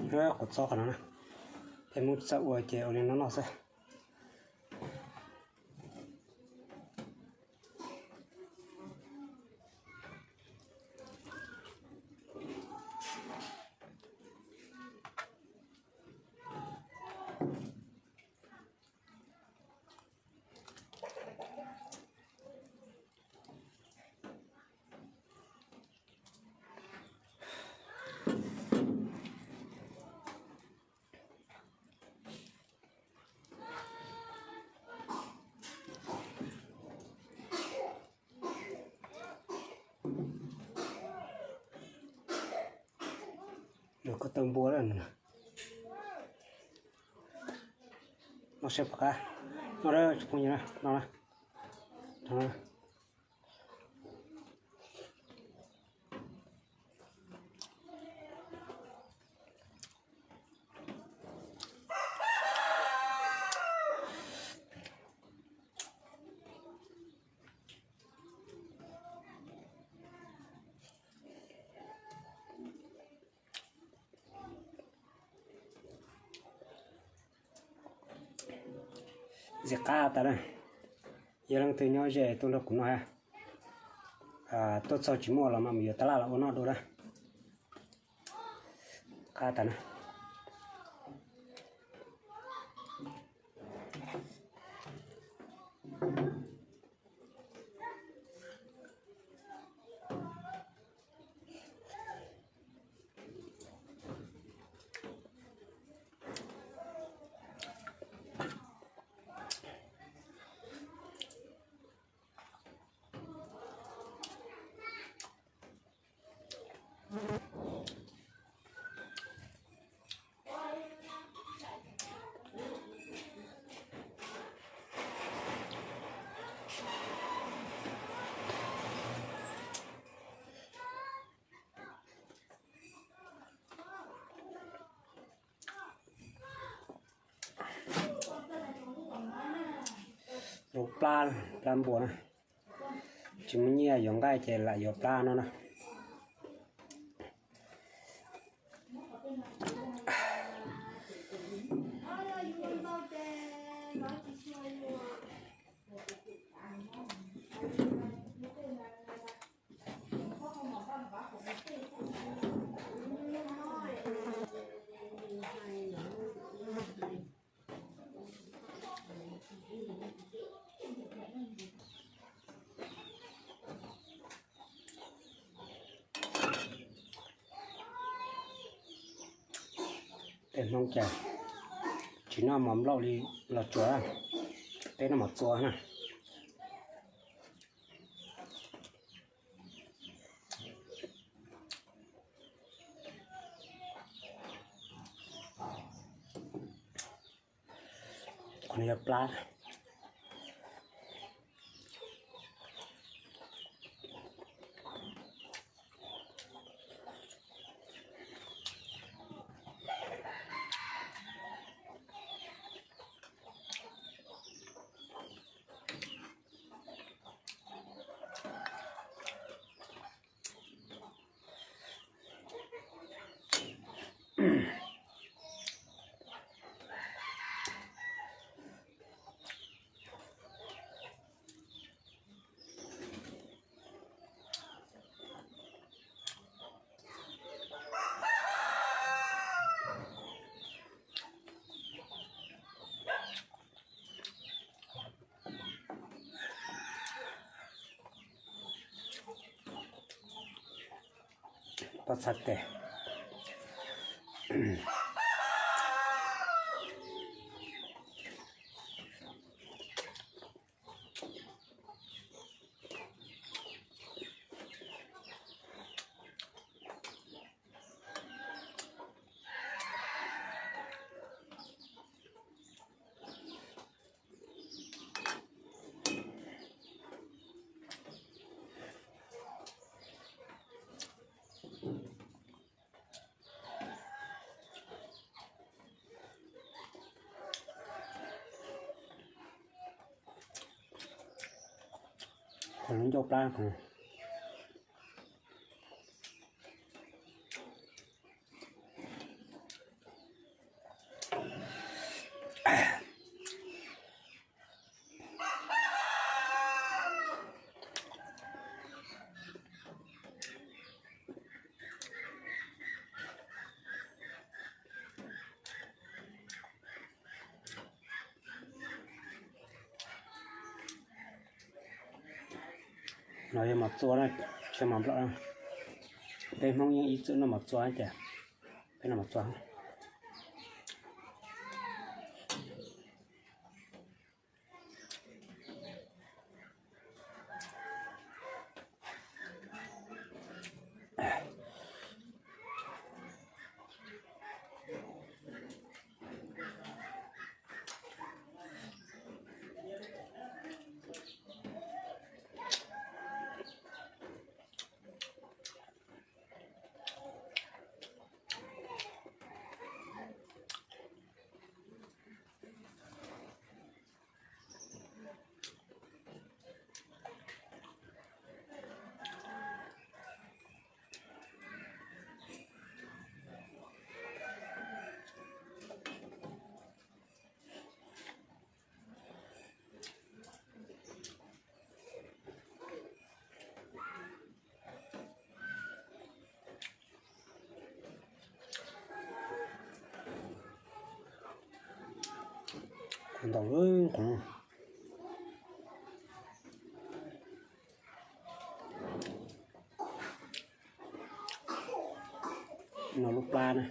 Quav txob qhov no na, peb muab txawb ua ces ua li no noj xwb. Noj ko taw npua lawm. Noj saib puas qab. Noj, tsis phooj ywg na, noj na. Ntxim qab tas na. Yog leej twg nyob ze tuaj nrog kuv noj hab, tuaj txog tsis muaj los mam mus yuav tab laj los ua noj dua na. Qab tas na. Yuav plab, plab npua na. Tsis muaj nyiaj yuav nqaij ces lam yuav plab no na. Tej Hmoob cas tsis noj mov nplaum li los tsuas, peb noj mov txua na. Qhov no yog plab. Pob txha tes. Qhov lub ncauj plab. No yog mov txua na, tsis yog mov nplom na. Peb Hmoob yeej ib txwm noj mov txua tiag, peb noj mov txua. Ntau lawm qhov no lub plab na,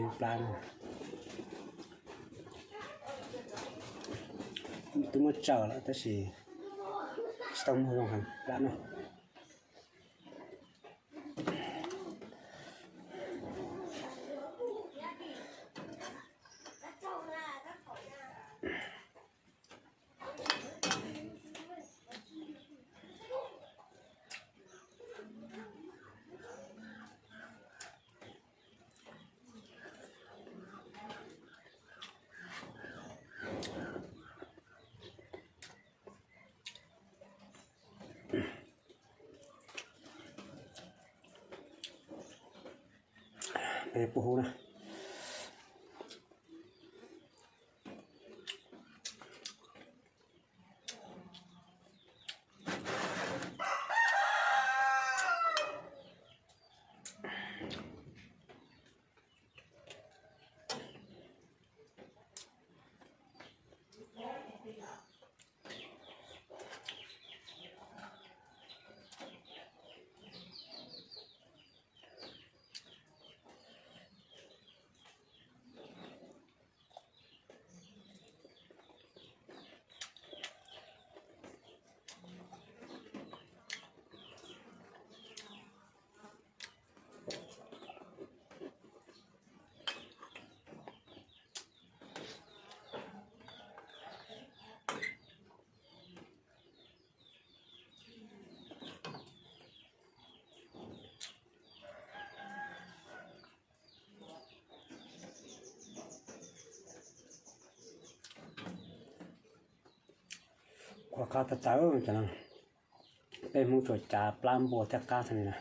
lub plab na. Twb muab tsaws lawm tab sis tsis tau muag zoo heev plab no. Peb pub hub na. Ua qab tawv tawv, peb Hmoob tsuas cav plab npua thiab qab xwb li na.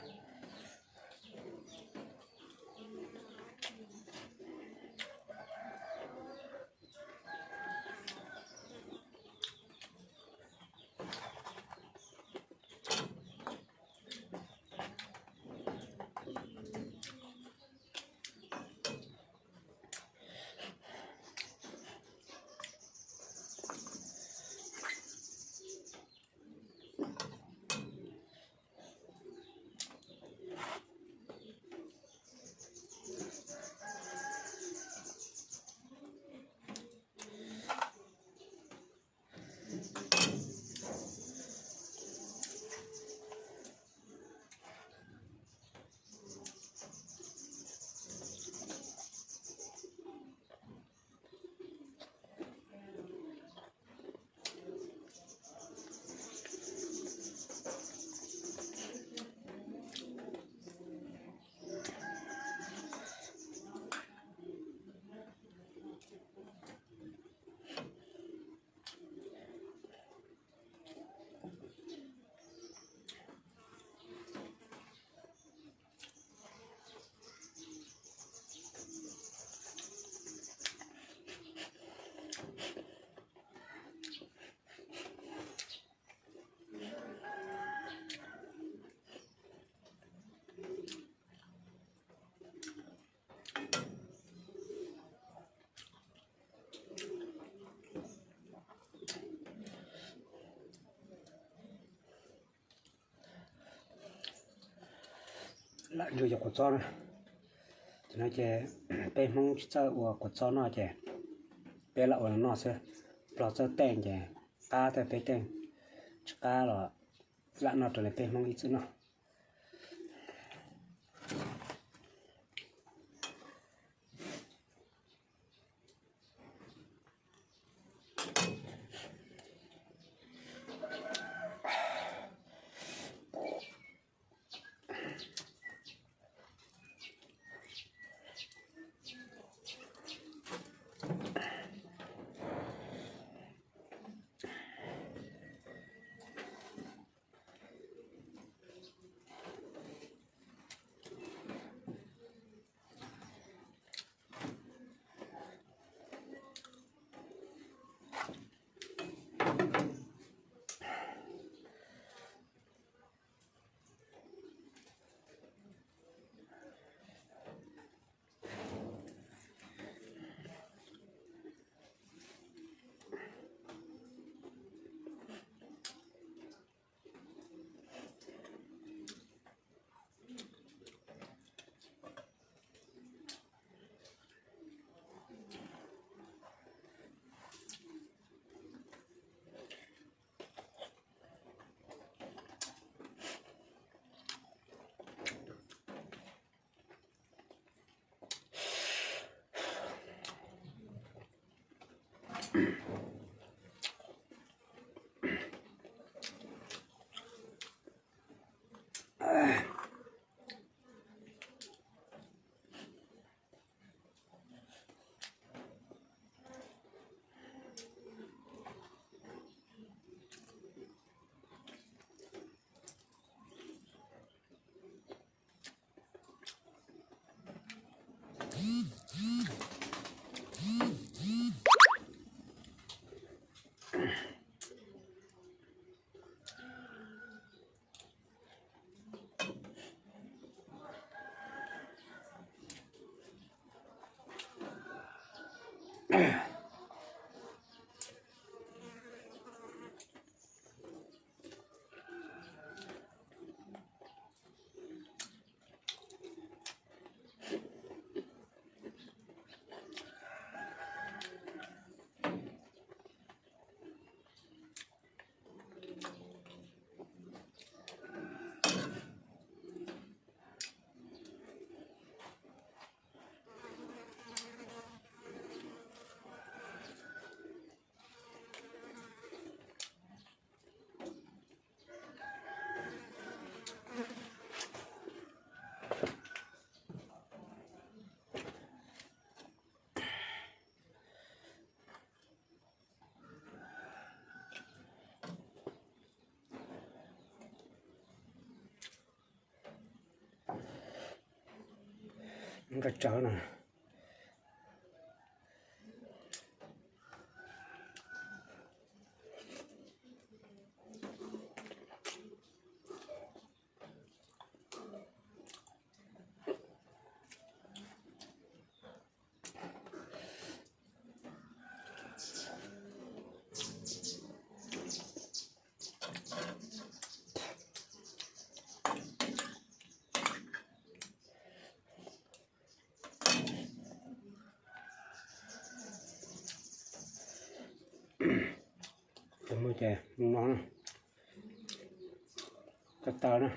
Lam ntsug yog kua txob na. Ces no ces peb Hmoob tsis txawj ua kua txob noj ces peb lam ua no noj xwb. Nplog txawj tej ces qab tej, peb tej tsis qab los lam noj raws li peb Hmoob ib txwm noj. Nqa tsawv no. Tus muaj ces no na, ko taw na.